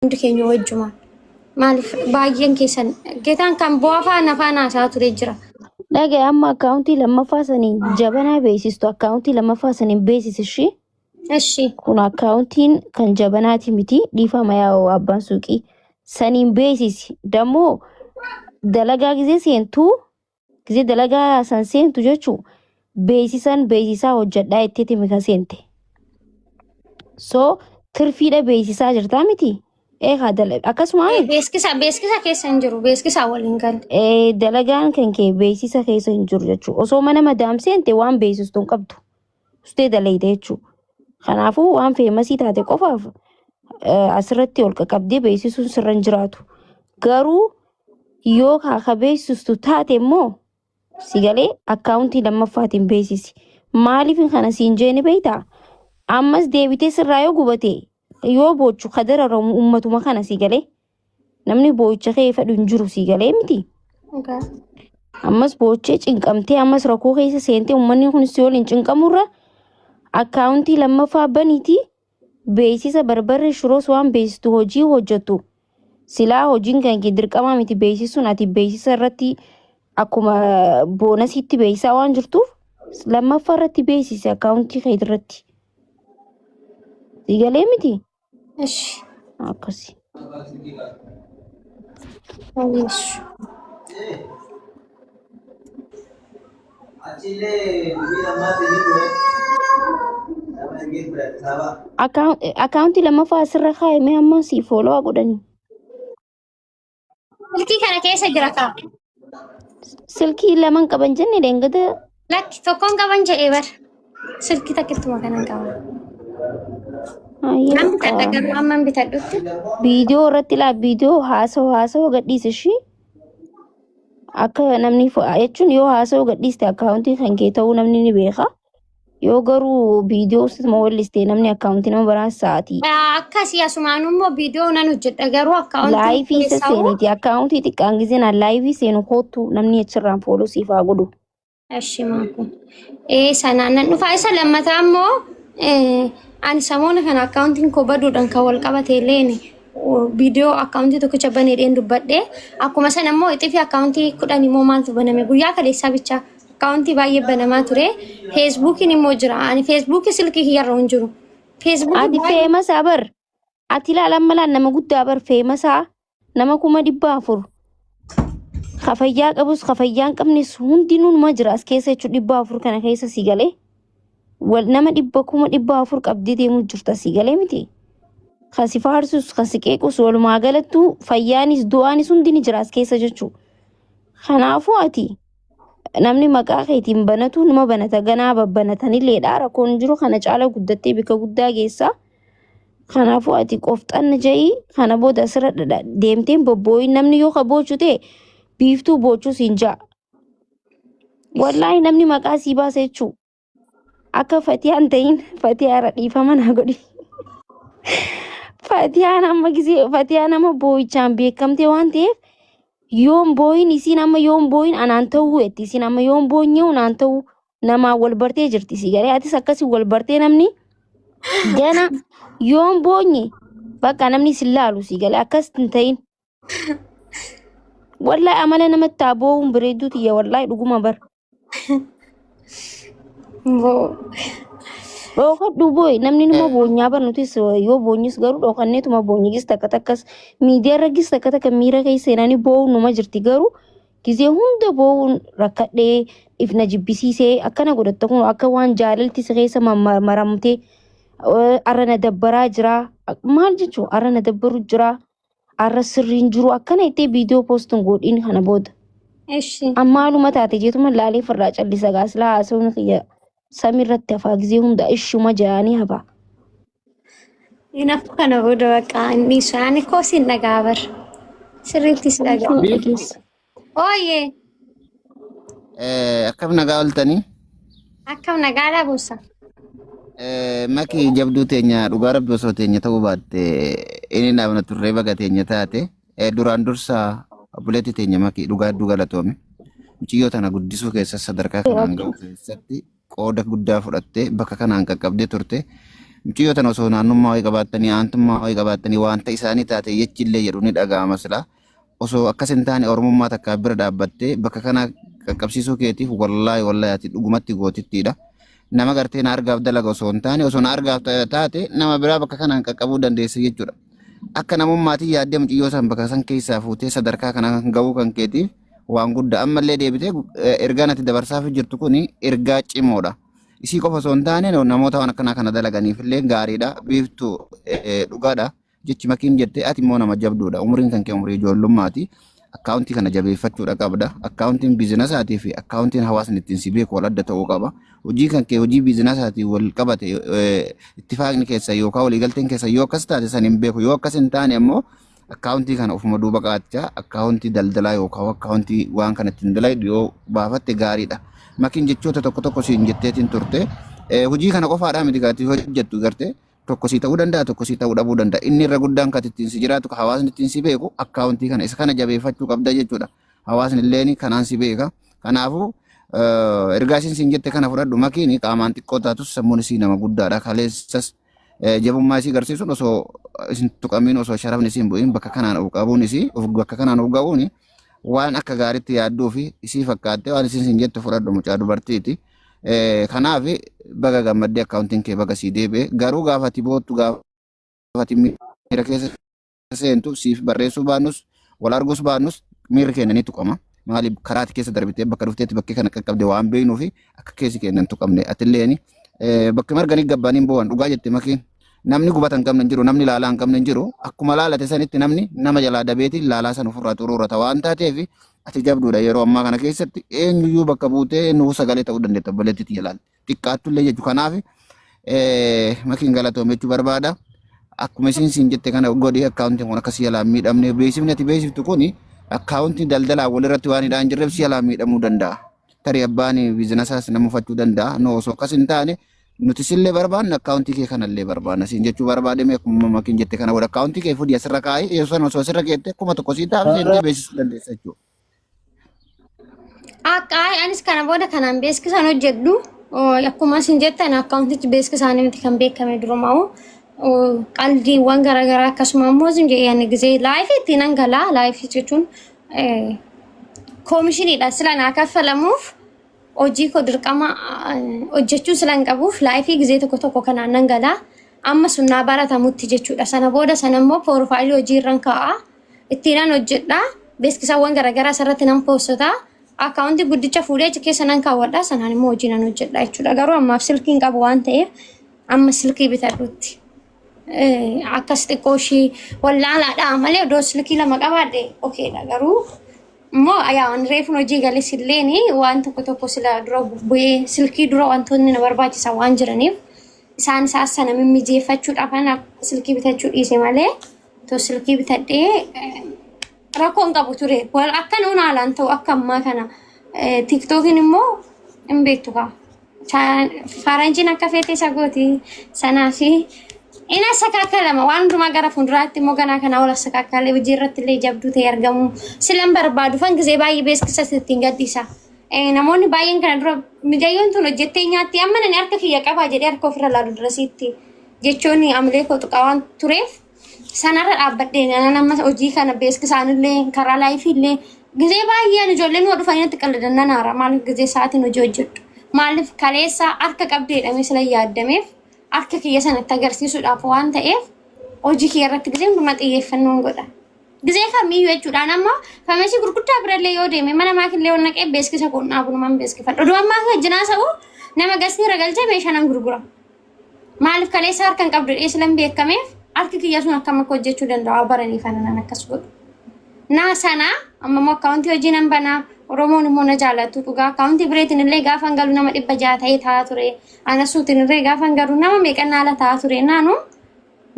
Hundi keenya wajjumaan. Maaliif baay'een keessan geetaan kan bu'aa faana faana haasaa ture jira. Dhagaye amma akkaawuntii lammaffaa saniin jabanaa beeksistu akkaawuntii lammaffaa saniin beeksisi ishii. Eshi. Kun akkaawuntiin kan jabanaati miti dhiifama yaa'u abbaan suuqii saniin beeksisi. Dammoo dalagaa gizee seentuu gizee dalagaa san seentu jechuu beeksisan beeksisaa hojjedhaa jetteeti mika seente. So tirfiidha beeksisaa jirtaa miti. Eegaa akkasuma Beeksisa beeksisa keessa hin jiru beeksisa waliin galle. Dalagaan kan kee beeksisa keessa hin jiru jechuudha. Osoo mana madaam seente waan beeksistu hin qabdu. Ustee dalayte jechuudha. Kanaafuu waan feemasii taate qofaaf asirratti ol qaqqabdee beeksisuun sirra hin jiraatu. Garuu yoo ka beeksistu taate immoo si galee akkaawuntii lammaffaatiin beeksisi. Maaliif kana siin jeeni beektaa? Ammas deebitee sirraa yoo gubate yoo boochu ka dararamu ummatuma kana si galee. Namni boo'icha kee fedhu hin jiru si galee miti. Ammas boochee cinqamtee ammas rakkoo keessa seentee uummanni kun si waliin cinqamurra akkaawuntii lammaffaa baniitii beeksisa barbarri shiroos waan beeksistu hojii hojjettu. Silaa hojiin kan kee dirqamaa miti beeksisuun ati beeksisa irratti akkuma boonasiitti beeksisaa waan jirtuuf lammaffaa irratti beeksisi akkaawuntii kee irratti. Si galee miti? Eshi. Akkasi. Eshi. Akkaawuntii lammaffaa asirra kaa'e amma si fooloo godhanii. Silkii kana keessa jira kaa. Silkii laman qaban jenne deengada. Lakki tokkoon qaban jedhee bar. Silkii takkittuma kanan qaba. Ayyee Nan bitadha bakka. garuu amman bitadhutti. Viidiyoo irratti laa viidiyoo haasawa haasawa gadhiise ishii akka namni jechuun yoo haasawa gadhiiste akkaawuntii kan kee ta'uu namni ni beeka. Yoo garuu viidiyoo sittuma walliste namni akkaawuntii nama biraa sa'aatii. Akkasii asumaan immoo viidiyoo nan hojjedha garuu akkaawuntii Laayivii isa keessaa hoo seeniiti akkaawuntii xiqqaan giseen laayivii seenu koottu namni achirraan fooloo siif haa godhu. Eshi maakun. Ee sanaan nan dhufa. Isa lammataa immoo ani samoona kana akkaawuntiin koo baduudhaan kan wal qabate illeen viidiyoo akkaawuntii tokkicha baneedheen dubbadhe. Akkuma sana immoo ixifii akkaawuntii 10 immoo maaltu baname guyyaa kaleessaa bichaa akkaawuntii baay'ee banamaa ture. Feesbuukiin immoo jira. Ani feesbuukii silkii kiyyarra hin jiru. Feesbuukii Ati baay'ee feemasaa bar. Ati ilaala amma laal nama guddaa bar feemasaa nama 400,000 ka fayyaa qabus ka fayyaa hin qabnes hundinuu numa jira as keessa jechuun 400 kana keessa si galee wal nama 400,000 qabdee deemuu jirta si galee miti. Ka si faarsus ka si qeequs walumaa galattuu fayyaanis du'aanis hundi ni jira as keessa jechuudha. Kanaafuu ati namni maqaa keetiin banatu numa banata ganaa babbanatanilleedha rakkoon jiru kana caala guddattee bika guddaa geessaa. Kanaafuu ati qofxanna ja'ii kana booda asirra dhadha deemteen bobbooyin namni yoo ka boochu ta'e biiftuu boochuu siin ja'a. Wallaahi namni maqaa sii baasa jechuu akka fatiyaan ta'in fatiyaa irra dhiifama naa godhi. Fatiyaan amma gisee fatiyaan amma boo'ichaan beekamtee waan ta'eef yoon boo'in isiin amma yoon boo'in anaan ta'uu jetti isiin amma yoon boonye'u naan ta'uu namaan wal bartee jirti si galee atis akkasii wal bartee namni gana yoon boonye bakka namni si laalu si galee akkas hin ta'in. Wallahi amala namatti taa boo'uun bareedduu tiyya wallahi dhuguma bar. Boo. Dhookadhu boo'i namni numa boonyaa bar nutis yoo boonyis garuu dhookanneetuma boonye gis takka takkas miidiyaa irra gis takka takka miira keessa seenanii boo'uun numa jirti garuu Gizee hunda boo'uun rakkadhee if na jibbisiisee akkana godhatta kun akka waan jaalalti si keessa maramtee arra na dabbaraa jira maal jechuun arra na dabbaru jira arra sirriin jiru akkana ittee viidiyoo poostin godhiin kana booda. Eshi. Ammaaluma taate jeetuma laalee firraa callisa gaasilaa haasawni kiyya samiirratti hafaa gizee hunda ishuma jaanii hafaa. Inaaf kana booda bakka inni isaanii koo siin dhagaa bar. Sirriitti si dhagaa. Ishuma dhageessa. Ooyee Akkam nagaa ooltanii? akkam nagaadhaa buusa. Maki jabduu teenya dhugaa rabbi osoo teenya ta'uu baatte inni dhaabna turree baga teenya taate duraan dursa obboleetti teenya maki dhugaa hedduu galatoome. Muciyyoo tana guddisuu keessa sadarkaa kanaan ga'uu keessatti qooda guddaa fudhattee bakka kanaan qaqqabdee turte. Mucayyoo tana osoo naannummaa wayii qabaattanii aantummaa wayii qabaattanii wanta isaanii taate jechillee jedhu ni dhaga'ama silaa. Osoo akkas hin taane Oromummaa takkaa bira dhaabbattee bakka kana qaqqabsiisuu keetiif wallaahi wallaahi ati dhugumatti gootittiidha. Nama gartee na argaaf dalaga osoo hin taane osoo na argaaf taate nama biraa bakka kanaan qaqqabuu dandeessa jechuudha. Akka namummaatiin yaaddee mucayyoo san bakka san keessaa fuutee sadarkaa kana ga'uu kan keetiif waan guddaa ammallee deebitee ergaan ati dabarsaaf jirtu kun ergaa cimoodha. Isii qofa osoo hin taane namoota waan akkanaa kana dalaganiif illee gaariidha. Biiftuu dhugaadha. Jechi makiin jette ati immoo nama jabduudha. Umriin kan kee umrii ijoollummaati. Akkaawuntii kana jabeeffachuudha qabda. Akkaawuntiin biizinasaatii fi akkaawuntiin hawaasni ittiin si beeku wal adda ta'uu qaba. Hojii kan kee hojii biizinasaatii wal qabate ittifaaqni keessa yookaan waliigalteen keessa yoo akkas taate san hin beeku. Yoo akkas hin taane immoo akkaawuntii kana ofuma duuba qaachaa akkaawuntii daldalaa yookaan akkaawuntii waan kana ittiin dalagdu yoo baafatte gaariidha. Makiin jechoota tokko tokko siin jetteetiin turte. Hojii kana qofaadhaa miti gaati hojjettu gartee tokko sii ta'uu danda'a tokko sii ta'uu dhabuu danda'a. Inni irra guddaan kan ittiin si jiraatu kan hawaasni ittiin si beeku akkaawuntii kana isa kana jabeeffachuu qabda jechuudha. Hawaasni illeen kanaan si beeka. Kanaafuu ergaa isiin siin jette kana fudhadhu makiin qaamaan xiqqoo taatus sammuun isii nama guddaadha. Kaleessas jabummaa isii garsiisuun osoo isin tuqamiin osoo sharafni isiin bu'iin bakka kanaan of qabuun isii of bakka kanaan of ga'uun waan akka gaariitti yaadduu fi isii fakkaattee waan isiin siin jette fudhadhu mucaa dubartiiti. Kanaaf baga gammaddee akkaawuntiin kee baga sii deebi'e garuu gaafa ati boottu gaafa ati miira keessa seentu siif barreessuu baannus wal arguus baannus miirri keenya ni tuqama. Maaliif karaa ati keessa darbitee bakka dhufteetti bakkee kana qaqqabde waan beeknuu fi akka keessi keenya hin tuqamne atilleen bakka marganii gabbaaniin boo'an dhugaa jette makiin namni gubata hin qabne hin jiru namni laalaa hin qabne hin jiru akkuma laalate sanitti namni nama jalaa dabeetiin laalaa san ofirraa xuruurata waan taateef ati jabduudha yeroo ammaa kana keessatti eenyuyyuu bakka buutee nuu sagalee ta'uu dandeetta obboleettii tiyya laal xiqqaattullee jechu kanaaf makiin galatoome jechuu barbaada. Akkuma isin siin jette kana godhi akkaawuntiin kun akka si jalaa hin miidhamne beeksifni ati beeksiftu kun akkaawuntii daldalaa walirratti waan hidhaa hin jirreef si jalaa miidhamuu danda'a. Tarii abbaan biizinasaas nama uffachuu danda'a. Nu osoo akkas hin taane nuti sillee barbaanna akkaawuntii kee kanallee barbaanna siin jechuu barbaade mee akkuma makiin jette kana godha akkaawuntii kee fudhi asirra kaa'i yoo san osoo asirra keette 1000 sii ta'a seentee beeksisuu dandeessa jechuudha. Akka anis kana booda kanaan beeksisaan hojjedhu akkuma isin jettan akkaawuntichi beeksisaanii miti kan beekame durumaa'u qaldiiwwan garaagaraa akkasuma immoo isin jedhee gisee laayifii ittiin nan galaa laayifii jechuun koomishiniidha sila naa kaffalamuuf hojii koo dirqama hojjechuu sila hin qabuuf laayifii gizee tokko tokko kanaan nan galaa. Amma sun naa baratamutti jechuudha. Sana booda sana immoo poorofaayilii hojii irran kaa'a. Ittiinan hojjedha. Beeksisawwan garaagaraa asirratti nan poostota. Akkaawuntii guddicha fuudhee achi keessa nan kaawwadha. Sanaan immoo hojii nan hojjedha jechuudha. Garuu ammaaf silkii hin qabu waan ta'eef amma silkii bitadhutti. Akkas xiqqoo ishii wallaalaadha malee odoo silkii lama qabaadhe okeedha garuu immoo yaa ani reefun hojii gales illeen waan tokko tokko sila dura bu'ee silkii dura wantoonni na barbaachisan waan jiraniif isaan isaa sana mimmijeeffachuudhaaf ana silkii bitachuu dhiise malee too silkii bitadhee rakkoo hin qabu ture. Wal akka nuun haalaan ta'u akka ammaa kana tiktookiin immoo hin beektu kaa. Faranjiin akka feete isa gooti sanaa fi inni asakaakalama waan hundumaa gara fuulduraatti immoo ganaa kana ol asakaakalee hojii irratti illee jabduu ta'e argamu silan barbaadu fan gisee baay'ee beeksisa ittiin gadhiisa. Namoonni baay'een kana dura mijayyoon tun hojjettee nyaatti amma nani harka kiyya qabaa jedhee harka ofirra laalu durasiitti jechoonni amilee koo tuqaa waan tureef sanarra dhaabbadhee nan amma hojii kana beeksisaanillee karaa laayifiillee gizee baay'een ijoolleen yoo dhufanii natti qalladan nan aara maaliif gizee sa'aatiin hojii hojjedhu maaliif kaleessa harka qabdee jedhamee sila yaaddameef harka kiyya sanatti agarsiisuudhaaf waan ta'eef hojii kiyya irratti gizee hundumaa xiyyeeffannoon godha. Gizee kamiyyuu jechuudhaan amma faamesii gurguddaa birallee yoo deeme mana maakillee yoo naqee beeksisa kun dhaabunumaan beeksifadha. Oduu ammaa wajjinaa sa'u nama gastii irra galchee meeshaa nan gurgura. Maaliif kaleessa harka hin qabdu jedhee silan beekameef harki kiyya sun akkam akka hojjechuu danda'u baranii kana nan akkas godhu. Naa sana amma immoo akkaawuntii hojii nan banaa Oromoon immoo na jaalatu dhugaa akkaawuntii bireetiin illee gaafa hin galu nama 600 ta'ee taa'aa ture. Ana suutiin illee gaafa hin galu nama meeqan haala taa'aa ture naanu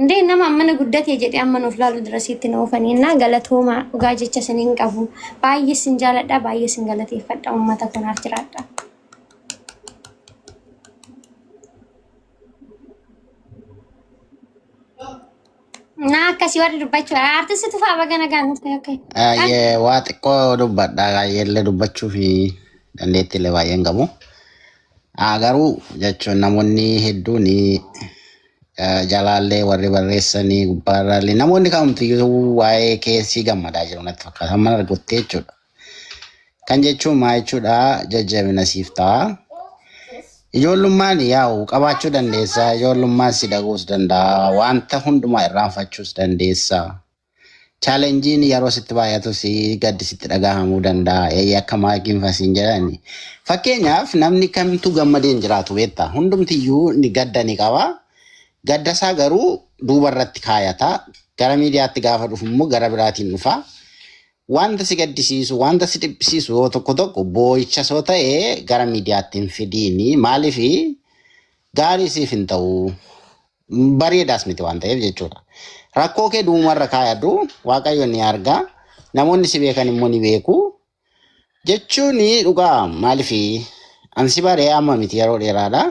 indee nama ammana guddatee jedhee amma nuuf laalu dirasiitti na oofanii naa galatoomaa dhugaa jecha isiniin qabu baay'ee sin jaaladha baay'ee sin galateeffadha uummata kunaaf jiraadha. Naa akkasii warri dubbachuu artisti Tufaa baga nagaan dhufte okay. Baay'ee waa xiqqoo dubbadha. Baay'eellee dubbachuu fi dandeettiillee baay'ee hin qabu. Garuu jechuun namoonni hedduun Jalaallee warri barreessanii gubbaarraallee namoonni kamtiyyuu waa'ee keessii gammadaa jiru natti fakkaata. Amma argutti jechuudha. Kan jechuun maal jechuudha jajjabina siif ta'a. Ijoollummaan yaa'u qabaachuu dandeessa. Ijoollummaan si dhaguus danda'a. Wanta hundumaa irraanfachuus dandeessa. Challengeiin yeroo sitti baay'atus gaddi sitti dhagahamuu danda'a. Eeyyee akka maaqiin fasiin jedhani. Fakkeenyaaf namni kamtu gammadee hin jiraatu beektaa? Hundumtiyyuu ni gadda ni qaba. Gadda isaa garuu duuba irratti kaayata. Gara miidiyaatti gaafa dhufu immoo gara biraatiin dhufa. Wanta si gaddisiisu, wanta si dhiphisiisu yoo tokko tokko boo'icha soo ta'e gara miidiyaatti hin fidiini. Maaliif gaarii siif hin ta'u. Bareedaas miti waan ta'eef jechuudha. Rakkoo kee duumarra kaayadhu. Waaqayyo ni arga. Namoonni si beekan immoo ni beeku. Jechuun dhugaa maaliif an si baree amma miti yeroo dheeraadha.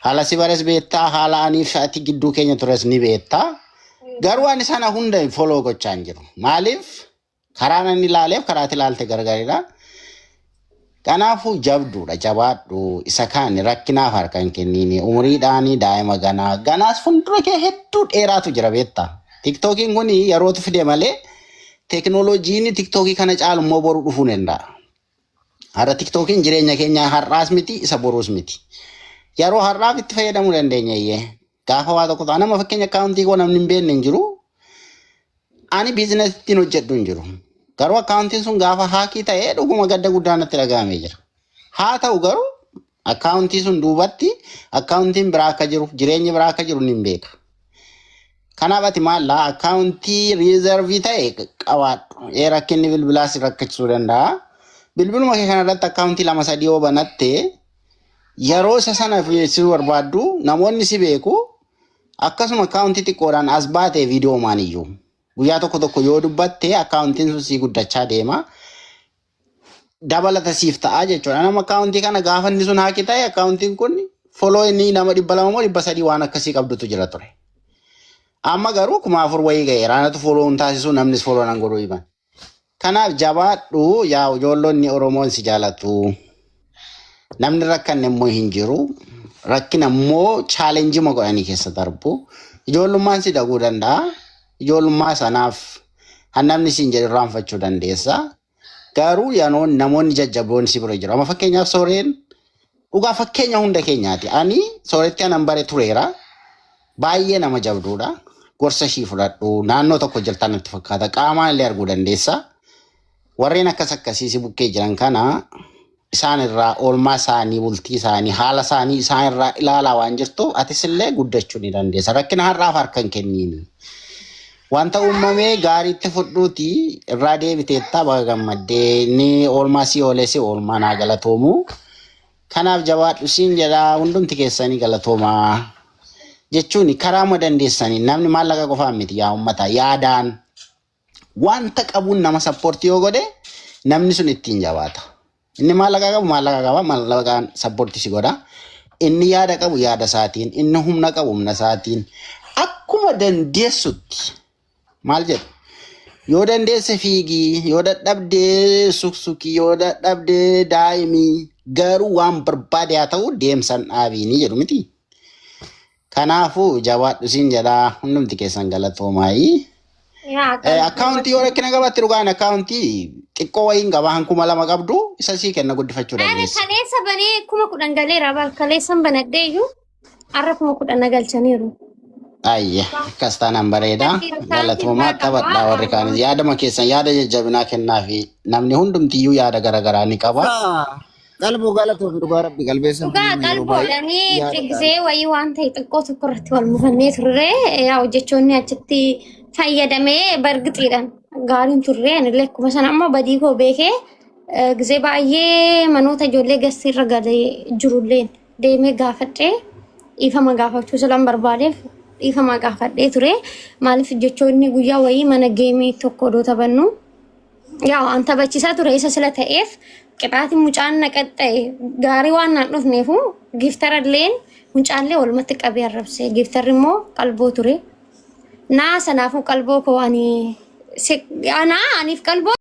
Haala si bares beektaa, haala aniif ati gidduu keenya tures ni beektaa. Garuu ani sana hunda follow gochaa hin jiru. Maaliif karaa nan ilaaleef karaa ati ilaalte gargaridha. Kanaafuu jabduudha jabaadhu isa kaan rakkinaaf harka hin kenniini umuriidhaanii daa'ima ganaa ganaas fuuldura kee hedduu dheeraatu jira beektaa. TikTokiin kun yerootu fide malee teekinooloojiin TikTokii kana caalu immoo boru dhufuu danda'a. Har'a TikTokiin jireenya keenya har'aas miti isa boruus miti. Yeroo har'aaf itti fayyadamuu dandeenya iyyee. Gaafa waa tokko ta'a nama fakkeenya accountii koo namni hin beekne hin jiru. Ani business ittiin hojjedhu hin jiru. Garuu accountiin sun gaafa hack ta'ee dhuguma gadda guddaa natti dhaga'amee jira. Haa ta'u garuu accountii sun duubatti accountiin biraa akka jiru jireenyi biraa akka jiru ni beeka. Kanaaf ati maallaa accountii reserve ta'e qabaadhu. Ee rakkinni bilbilaas rakkachisuu danda'a. Bilbiluma kee kanarratti accountii lama sadii yoo banatte yeroo isa sana si barbaaddu namoonni si beeku akkasuma accountii xiqqoodhaan as baatee viidiyoo maaniyyuu guyyaa tokko tokko yoo dubbatte accountiin sun sii guddachaa deema. Dabalata siif ta'a jechuudha. Nama accountii kana gaafa inni sun hack ta'e accountiin kun follow inni nama 200 moo 300 waan akkasii qabdutu jira ture. Amma garuu 4000 wayii ga'eera. Anatu follow hin taasisu namnis follow nan godhuu himan. Kanaaf jabaadhu yaa ijoollonni Oromoon si jaalatu. Namni rakkanne immoo hin jiru. Rakkina immoo challenge godhanii keessa darbu. Ijoollummaan si daguu danda'a. Ijoollummaa sanaaf namni siin jedhu irraanfachuu dandeessa. Garuu yeroo namoonni jajjaboon si bira jiru. Amma fakkeenyaaf Sooreen dhugaa fakkeenya hunda keenyaati. Ani Sooretti anan bare tureera. Baay'ee nama jabduudha. Gorsa ishii fudhadhu. Naannoo tokko jirtan natti fakkaata. Qaamaan illee arguu dandeessa. Warreen akkas akkasii si bukkee jiran kana isaan irraa oolmaa isaanii, bultii isaanii, haala isaanii isaan irraa ilaalaa waan jirtuuf atis illee guddachuu ni dandeessa. Rakkina har'aaf harka hin kenniini. Wanta uumamee gaariitti fudhuuti irraa deebiteetta baga gammaddee inni oolmaa si oolee si oolmaa naa galatoomu. Kanaaf jabaadhu siin jedhaa hundumti keessanii galatoomaa. Jechuun karaa dandeessanii namni maallaqa qofaan miti yaa uummata yaadaan wanta qabuun nama support yoo godhe namni sun ittiin jabaata. Inni maallaqa qabu maallaqa qaba maallaqaan support si godha. Inni yaada qabu yaada isaatiin, inni humna qabu humna isaatiin akkuma dandeessutti maal jedhu yoo dandeesse fiigii, yoo dadhabdee suksukii, yoo dadhabdee daa'imii garuu waan barbaade haa ta'u deemsan dhaabiinii jedhu miti. Kanaafuu jabaadhu siin jedhaa hundumti keessan galatoomaayii. Yaa Accountii yoo rakkina qabaatte dhugaan accountii xiqqoo wayiin qaba han 2000 qabdu isa sii kenna guddifachuu Ani dandeessa. kaleessa banee 10,000 galeera bal kaleessan banadhee iyyuu har'a 10,000 na galchaniiru. Ayye akkas taanaan bareeda. Galatoomaa taphadhaa warri kaanis yaadama keessan yaada jajjabinaa kennaa fi namni hundumtiyyuu yaada garaagaraa ni qaba. Qalboo galatoofi dhugaa rabbi qalbeessan Dhugaa kun yeroo baay'ee qalboodhanii yaada gaarii. gisee wayii waan ta'e xiqqoo tokko irratti wal mufannee turre yaa hojjechoonni achitti fayyadamee bargixiidhaan gaariin turre anillee akkuma sana ammoo badii koo beekee gisee baay'ee manoota ijoollee gastiirra galee jirulleen deemee gaafadhee dhiifama gaafachuu silan barbaadeef dhiifama gaafadhee ture maaliif jechoonni guyyaa wayii mana game tokko odoo taphannu yaa an taphachiisaa ture isa sila ta'eef qixaatiin mucaan na qaxxa'e gaarii waan naan dhufneefu giftaralleen mucaallee walumatti qabee arrabse giftarri immoo qalboo ture naa sanaafuu qalboo koo ani anaa aniif qalboo.